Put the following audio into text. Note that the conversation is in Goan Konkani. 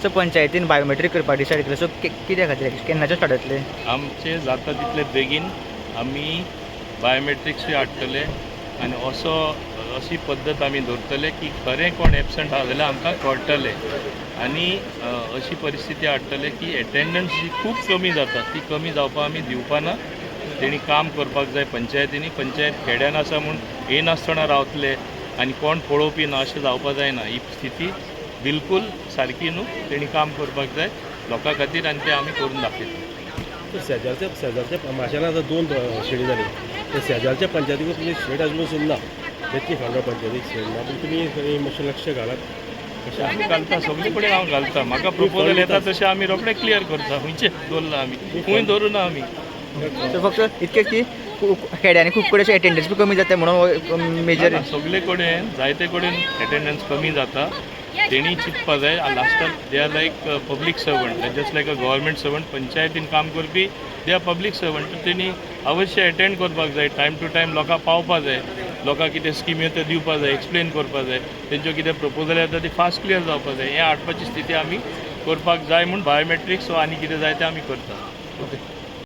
सो पंचायतीन बायोमेट्रीक करपाक डिसायड केलें. सो कित्या खातीर, केन्नाच्यान स्टार्ट जातलें? आमचे जाता तितले बेगीन आमी बायोमेट्रिक्सूय हाडटले आनी असो अशी पद्दत आमी दवरतले की खरें कोण एबसंट आहा जाल्यार आमकां कळटलें आनी अशी परिस्थिती हाडटले की एटेंडन्स जी खूब कमी जाता ती कमी जावपाक आमी दिवपाना. तेणी काम करपाक जाय पंचायतींनी. पंचायत खेड्यान आसा म्हूण येनासतना रावतले आनी कोण पळोवपी ना अशें जावपा जायना. ही स्थिती बिलकूल सारकी न्हू. तेणी काम करपाक जाय लोकां खातीर आनी तें आमी करून दाखयतले. तर शेजारच्या शेजारच्या माशेलान आतां दोन शेडी जाली. तर शेजारच्या पंचायतीक तुमी शेड अजून पसून ना, बेतकी खांडोळा पंचायतीक शेड ना, पूण तुमी थंय मातशें लक्ष घालात. अशें आमी घालता, सगळे कडेन हांव घालता. म्हाका प्रपोजल येता तशें आमी रोखडे क्लियर करता. खंयचे दवरला आमी, खंय दवरुना आमी. सो फक्त इतकें की खेड्यांनी खूब कडेन एटेंडन्स बी कमी जाता म्हणून मेजर. ना, सगळे कडेन, जायते कडेन एटेंडन्स कमी जाता. तेणी चिंतपा जाय. लास्टाक they are like public servant, just like a government servant. पंचायतीन काम करपी, they are public servant. तेणी अवश्य एटेंड करपाक जाय, टायम टू टायम लोकांक पावपा जाय, लोकांक कितें स्किमी त्यो दिवपा जाय, एक्सप्लेन करपा जाय, तेंच्यो कितें प्रपोजल येता ती फास्ट क्लियर जावपा जाय. हें हाडपाची स्थिती आमी करपाक जाय म्हूण बायोमेट्रिक्स आनी कितें जाय तें आमी करता. ओके.